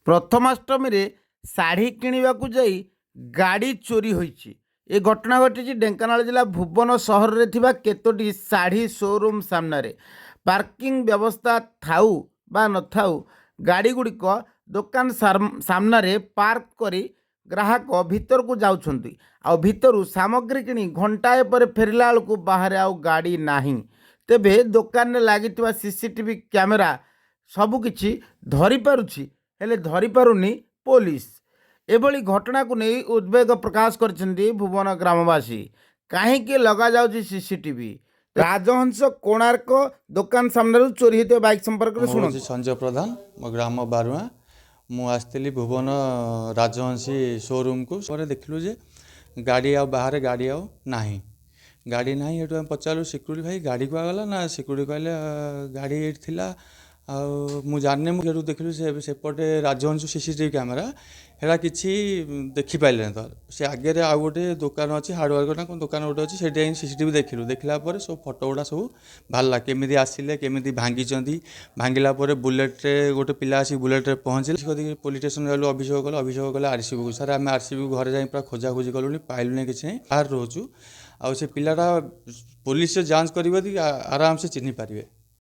ପ୍ରଥମାଷ୍ଟମୀରେ ଶାଢ଼ୀ କିଣିବାକୁ ଯାଇ ଗାଡ଼ି ଚୋରି ହୋଇଛି। ଏ ଘଟଣା ଘଟିଛି ଢେଙ୍କାନାଳ ଜିଲ୍ଲା ଭୁବନ ସହରରେ ଥିବା କେତୋଟି ଶାଢ଼ୀ ସୋରୁମ୍ ସାମ୍ନାରେ। ପାର୍କିଂ ବ୍ୟବସ୍ଥା ଥାଉ ବା ନଥାଉ, ଗାଡ଼ିଗୁଡ଼ିକ ଦୋକାନ ସାମ୍ନାରେ ପାର୍କ କରି ଗ୍ରାହକ ଭିତରକୁ ଯାଉଛନ୍ତି, ଆଉ ଭିତରୁ ସାମଗ୍ରୀ କିଣି ଘଣ୍ଟାଏ ପରେ ଫେରିଲା ବେଳକୁ ବାହାରେ ଆଉ ଗାଡ଼ି ନାହିଁ। ତେବେ ଦୋକାନରେ ଲାଗିଥିବା ସିସିଟିଭି କ୍ୟାମେରା ସବୁକିଛି ଧରିପାରୁଛି, ହେଲେ ଧରିପାରୁନି ପୋଲିସ। ଏଭଳି ଘଟଣାକୁ ନେଇ ଉଦ୍ବେଗ ପ୍ରକାଶ କରିଛନ୍ତି ଭୁବନ ଗ୍ରାମବାସୀ। କାହିଁକି ଲଗାଯାଉଛି ସିସିଟିଭି? ରାଜହଂସ କୋଣାର୍କ ଦୋକାନ ସାମ୍ନାରୁ ଚୋରି ହୋଇଥିବା ବାଇକ୍ ସମ୍ପର୍କରେ ମୁଁ ହେଉଛି ଶୁଣନ୍ତୁ। ସଞ୍ଜୟ ପ୍ରଧାନ, ମୋ ଗ୍ରାମ ବାରୁଆଁ। ମୁଁ ଆସିଥିଲି ଭୁବନ ରାଜହଂସୀ ସୋରୁମ୍କୁ। ପରେ ଦେଖିଲୁ ଯେ ଗାଡ଼ି ଆଉ ବାହାରେ ଗାଡ଼ି ଆଉ ନାହିଁ, ଗାଡ଼ି ନାହିଁ। ଏଠୁ ଆମେ ପଚାରିଲୁ, ସିକ୍ୟୁରିଟି ଭାଇ, ଗାଡ଼ି କୁଆଡ଼େ ଗଲା? ନା, ସିକ୍ୟୁରିଟି କହିଲେ, ଗାଡ଼ି ଏଇଠି ଥିଲା ଆଉ ମୁଁ ଜାଣିନି। ମୁଁ ସେଠୁ ଦେଖିଲୁ ସେ ସେପଟେ ରାଜହଂସ ସିସିଟିଭି କ୍ୟାମେରା ହେରା କିଛି ଦେଖିପାରିଲେନି। ତ ସେ ଆଗରେ ଆଉ ଗୋଟେ ଦୋକାନ ଅଛି, ହାର୍ଡ଼ୱେର୍ ନା କ'ଣ ଦୋକାନ ଗୋଟେ ଅଛି, ସେଠି ଯାଇକି ସିସିଟିଭି ଦେଖିଲୁ। ଦେଖିଲା ପରେ ସବୁ ଫଟୋ ଗୁଡ଼ା ସବୁ ବାହାରିଲା, କେମିତି ଆସିଲେ, କେମିତି ଭାଙ୍ଗିଛନ୍ତି। ଭାଙ୍ଗିଲା ପରେ ବୁଲେଟ୍ରେ ଗୋଟେ ପିଲା ଆସିକି ବୁଲେଟ୍ରେ ପହଞ୍ଚିଲେ। ପୋଲିସ୍ ଷ୍ଟେସନ୍ ଗଲୁ, ଅଭିଯୋଗ କଲୁ। ଅଭିଯୋଗ କଲେ ଆର୍ସିବିକୁ। ସାର୍, ଆମେ ଆର୍ସିବିକୁ ଘରେ ଯାଇ ପୁରା ଖୋଜାଖୋଜି କଲୁଣି, ପାଇଲୁନି କିଛି ନାହିଁ, ବାହାରେ ରହୁଛୁ। ଆଉ ସେ ପିଲାଟା ପୋଲିସ ଯାଞ୍ଚ କରିବ ଯଦି ଆରାମସେ ଚିହ୍ନି ପାରିବେ।